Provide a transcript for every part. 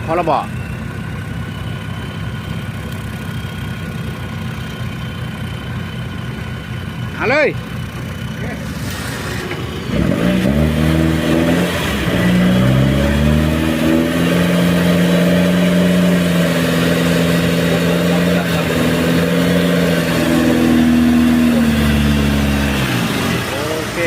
ພໍລະບໍ? ເອົາເລີຍ. ໂອເຄ.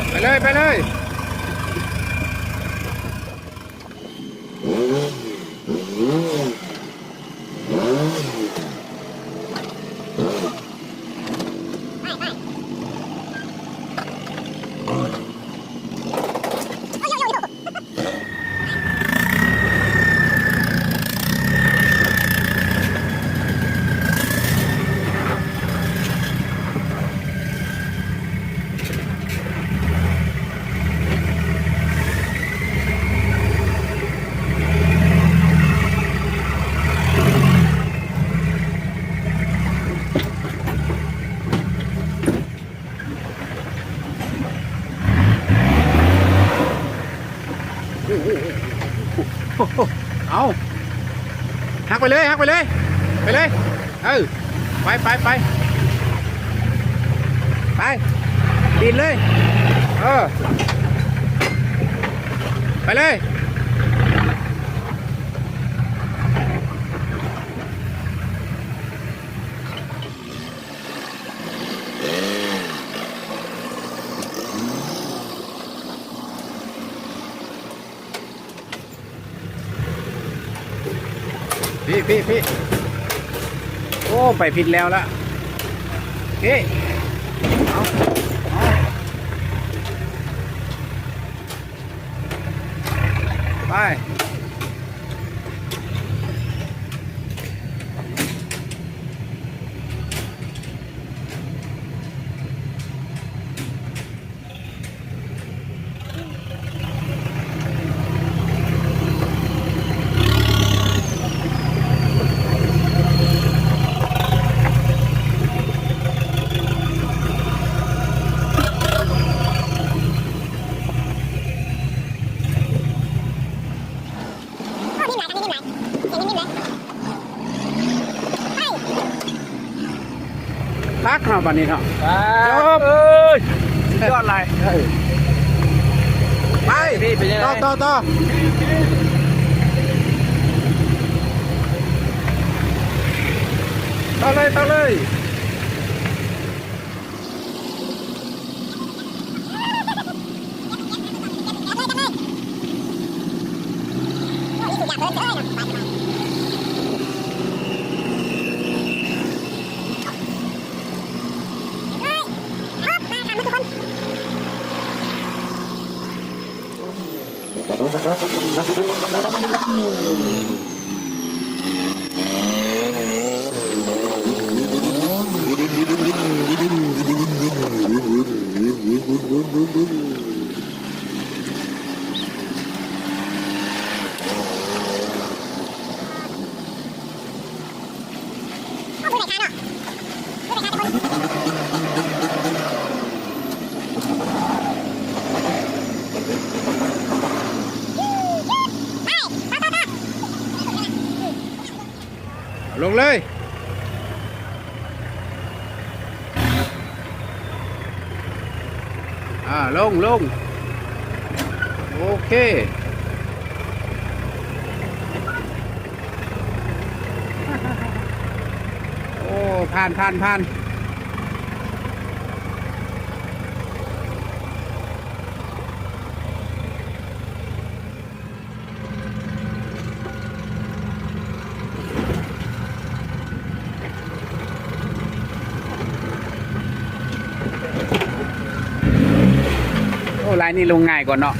ໄປເລີຍ ໄປເລີຍ. ເອົາ ຫັກໄປເລີຍ ຫັກໄປເລີຍ ໄປເລີຍ ເອີ ໄປ ໄປ ໄປ ໄປ ດີດເລີຍ ເອີ ໄປເລີຍ. ພີ້ ພີ້ ພີ້ ໂອ້ ໄປຜິດແລ້ວລະ ພີ້ ເອົາ ເອົາ ໄປ. ຄັກເນາະ ບາດນີ້ເນາະ ຄັກ ເອີຍ ສຸດຍອດຫຼາຍ ເອີ ໄປ ນີ້ເປັນຍັງໄງ ຕໍ່ ຕໍ່ ຕໍ່ ຕໍ່ເລີຍ ຕໍ່ເລີຍ. ລົງເລີຍ. ອ່າ ລົງ ລົງ ໂອເຄ ໂອ້ ຜ່ານ ຜ່ານ ຜ່ານ. ໂອ້ ລາຍນີ້ລົງງ່າຍກວ່າເນາະ.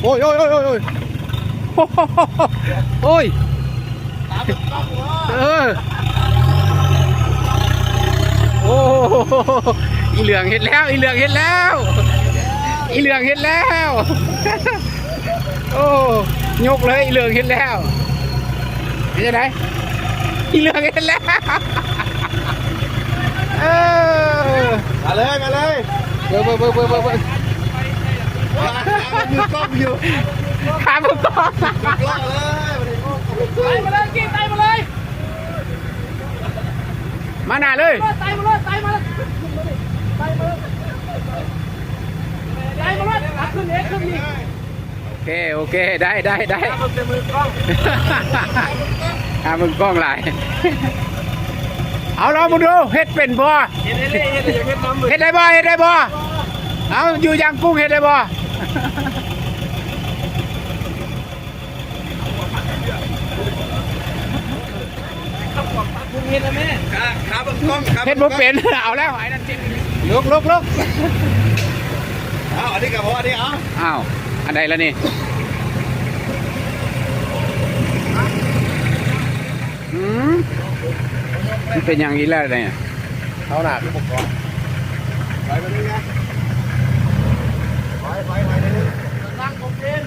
ໂອ້ຍ ໂອ້ຍ ໂອ້ຍ ໂອ້ຍ ໂອ້ຍ ເອີ ໂອ້ ອີເຫຼືອງເຮັດແລ້ວ ອີເຫຼືອງເຮັດແລ້ວ ອີເຫຼືອງເຮັດແລ້ວ ໂອ້ ຍົກເລີຍ ອີເຫຼືອງເຮັດແລ້ວ. ເຮັດຈັ່ງໃດ? ອີເຫຼືອງເຮັດແລ້ວ ເອີ ມາເລີຍ ມາເລີຍ ເບິ່ງ ເບິ່ງ ເບິ່ງ ເບິ່ງ ເບິ່ງ ຫາ ຫາມືກ້ອງຢູ່ ຫາມືກ້ອງ ມືກ້ອງເລີຍ ໄຕ່ມາເລີຍ ກິນ ໄຕ່ມາເລີຍ ມາໜ້າເລີຍ ໄຕ່ມາເລີຍ ໄຕ່ມາເລີຍ ໄຕ່ມາເລີຍ ໄຕ່ມາເລີຍ ຂຶ້ນເອງ ຂຶ້ນນີ້. ໂອເຄ ໂອເຄ ໄດ້ ໄດ້ ໄດ້ ຫາເບິ່ງກ້ອງ ຫາເບິ່ງກ້ອງຫຼາຍ. ເອົາ ລອງເບິ່ງດູ ເຮັດເປັນບໍ່? ເຮັດ ເຮັດ ເຮັດ ເຮັດ ເຮັດນຳ ເຮັດໄດ້ບໍ່? ເຮັດໄດ້ບໍ່? ເອົາ ຢູ່ຢ່າງກຸ້ງ ເຮັດໄດ້ບໍ່? ເຮັດບໍ່ເປັນ ເອົາແລ້ວ ອ້າຍນັ້ນເຈັບ ລຸກ ລຸກ ລຸກ ເອົາ ອັນນີ້ກໍພໍ ອັນນີ້ເອົາ ອ້າວ ອັນໃດລະນີ້? ອືມ ມັນເປັນຫຍັງອີກແລ້ວນີ້? ເອົາໜ້າຄືບໍ່ກ່ອນ ໄປມາເລີຍນະ ໄປ ໄປ ໄປເລີຍ ນັ່ງບໍ່ເປັນ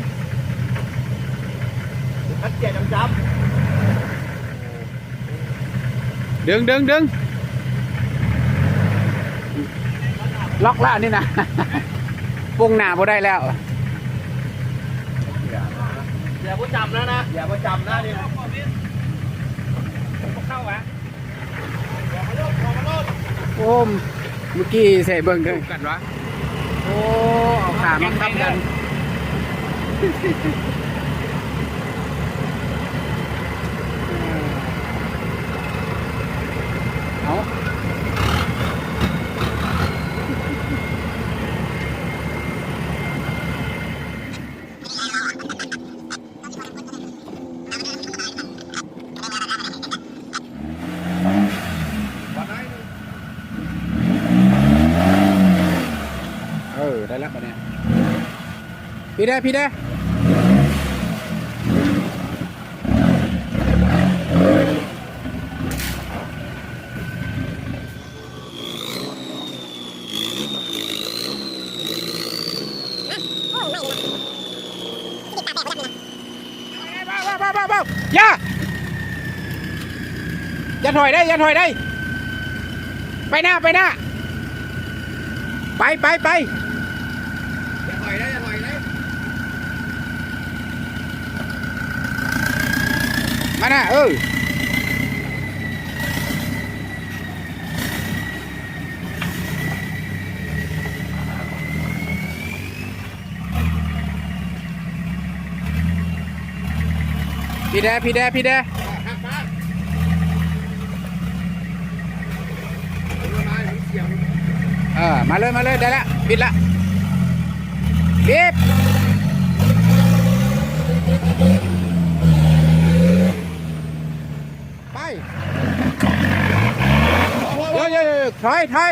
ຄັນແກ່ດຳໆ. ດຶງ ດຶງ ດຶງ ລັອກແລ້ວອັນນີ້ນະ ປົງໜ້າບໍ່ໄດ້ແລ້ວ ເກຍບໍ່ຈຳແລ້ວນະ ເກຍບໍ່ຈຳນະນີ້ນະ ບໍ່ເຂົ້າຫວາ ໂອ້ ມື້ກີ້ໃສ່ເບິ່ງຄືກັນຫວາ? ໂອ້ ເອົາຂາມາຄ້ຳກັນ ເອົາ ເອີ ໄດ້ແລ້ວບັດນີ້ ພີ້ແດ່ ພີ້ແດ່ ຢ່າ ຢ່າຖອຍໄດ້ ຢ່າຖອຍໄດ້ ໄປໜ້າ ໄປໜ້າ ໄປ ໄປ ໄປ ຢ່າຖອຍໄດ້ ຢ່າຖອຍໄດ້ ມາໜ້າ ເອີ. ພີ້ແດ່ ພີ້ແດ່ ພີ້ແດ່ ເອີ ມາເລີຍ ມາເລີຍ ໄດ້ລະ ບິດລະ ບິດ ໄປ ໂອ້ຍ ໂອ້ຍ ໂອ້ຍ ຖອຍ ຖອຍ.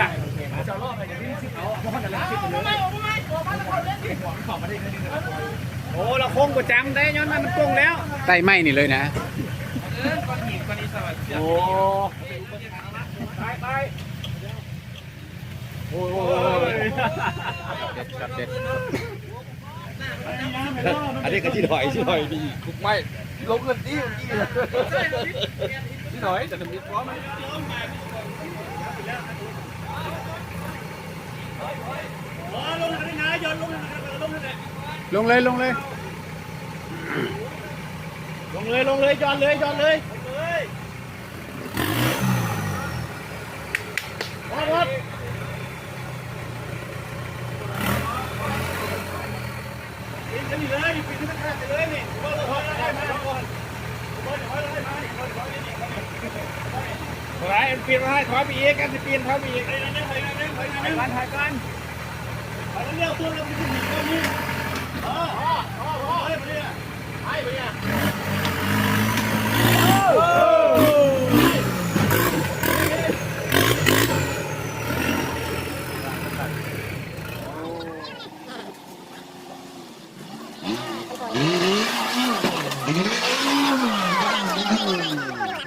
ລະ? ໂອ້ ລະຄົງປະຈຳໄດ້ ຍ້ອນມັນກົງແລ້ວ ໄຕ້ໄມ້ນີ້ເລີຍນະ. ໂອ້ ໂອ້ຍ ເດັດ ເດັດ ອັນນີ້ກໍຊິຖອຍ ຊິຖອຍນີ້ອີກ ໄມ້ລົງເງິນຕິ ຊິຖອຍ ຈະມີພ້ອມ ລົງເລີຍ ລົງເລີຍ ລົງເລີຍ ລົງເລີຍ ຈອດເລີຍ ຈອດເລີຍ. ບໍ່ໄດ້ ມັນປີນບໍ່ໄດ້ ຖອຍໄປອີກ ອັນຊິປີນ ຖອຍໄປອີກ ຖອຍກ່ອນ ຖອຍກ່ອນ.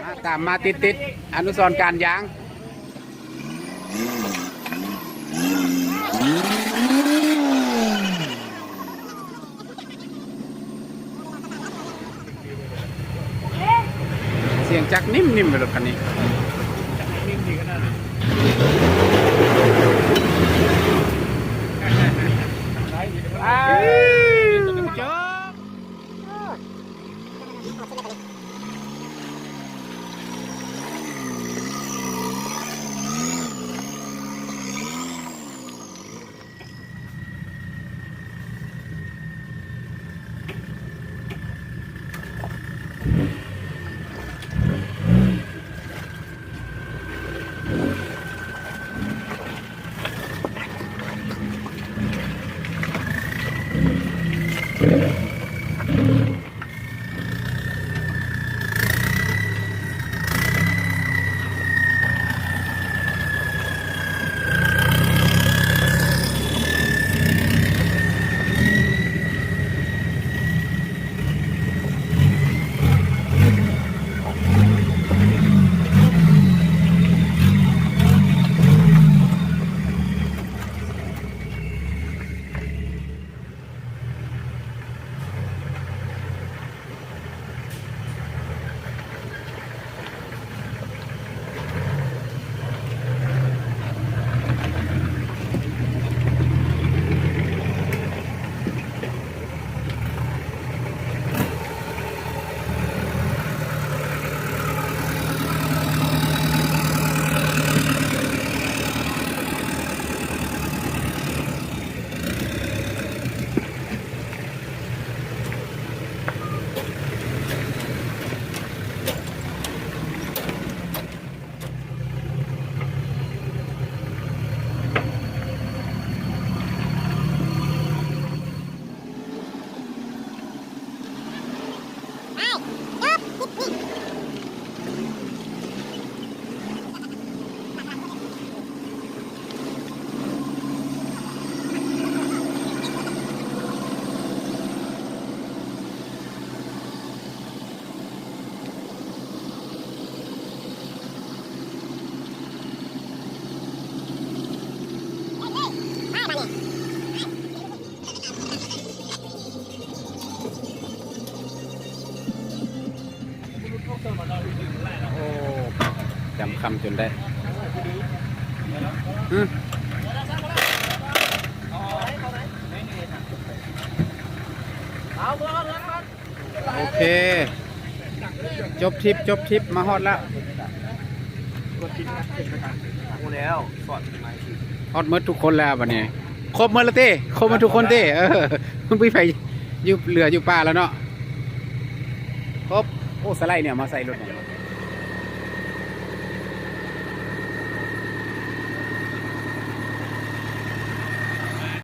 ມາ ຕາມມາຕິດໆ ອະນຸສອນການຢາງ. ສຽງຈັກນິ່ມໆ ເລີຍ ລົດຄັນນີ້. ໂອ້ ຈຳຄຳຈົນໄດ້ ອື ໂອເຄ ຈົບທຣິບ ຈົບທຣິບ ມາຮອດແລ້ວ. หมดแล้ว สอดมาสิ ฮอดหมดทุกคนแล้วบัดนี้ ครบหมดแล้วติ ครบหมดทุกคนติ เออ บ่มีไผอยู่เหลืออยู่ป่าแล้วเนาะ ครบ โอ้ สไลด์เนี่ยมาใส่รถเนี่ย